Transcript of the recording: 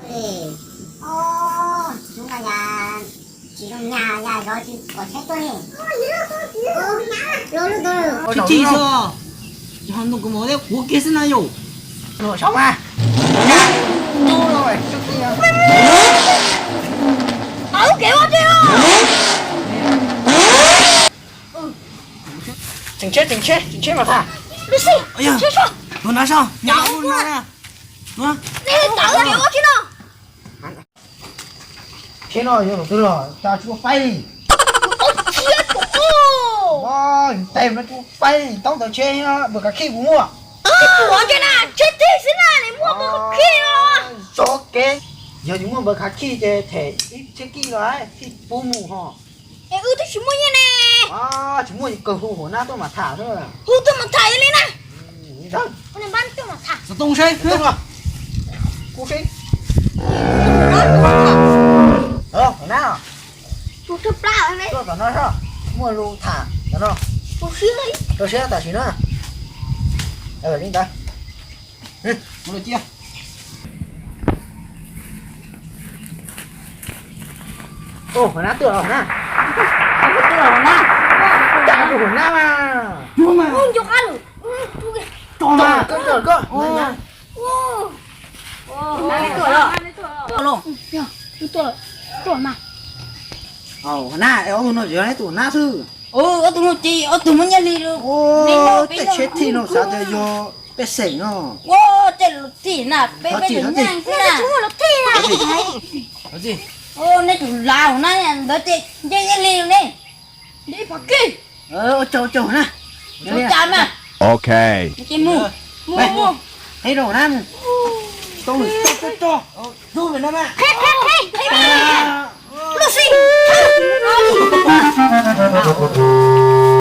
Ub, hnub no yog tsis zoo nyaj, yog zov tsis pom tsheb tuaj li. Tsis tsis xwb, yog ntoo kuv mus thiab kuv kiag xwb na yom. Saum mas. Tau kev ua dej os. Tseem tsheb, tseem tsheb, tseem tsheb mas tham. Lucy, tseem tsheb so. Tus nav so, nyab ua no na. Nej tawm ua dej ua tsheb no. Tsheb no yog tus twg los cas tsis ua faib li? Tau tsheb tus ub. Tes no tsis ua faib li, tau ntawd tsheb npawb khav khij kuv muaj. Tsis ua tsheb na, tsheb tig xwb na, nws muaj npawb khav khij os. Tso kev, yog tsis muaj npawb khav khij ces them ib tsheb kij los thiaj pub mus ho. Es wb twb tsis muaj nyiaj ne. Tsis muaj kawg, hu huam nab tuaj mam tham xwb. Hu tuaj mam tham li na. Xov tooj seb. Kuv seb. Huam nab, tuaj tom no, muaj lus tham tom no. Rau siab tam sim na. Li ntawd. Ua huam nab twb los na. Cas tus huam nab mas. Tso mas. Koj, koj. Huam nab, ob tug no yog tus huam nab xwb. Ob tug no ces ob tug muaj nyiaj hli. Tej tsheb thij no xav tias yog pej xeem no. Ua tej lus thij na, peb peb tus nyeej xwb na. Nej tus laus na ntawd ces nce nyiaj hli ne. Ua caug caug na. Ua cas mas. Ok. Mus, mus, mus. Qhib rau na. Tau lwm tso, tso, tso. Tus no mas. Qhib, qhib, qhib, qhib.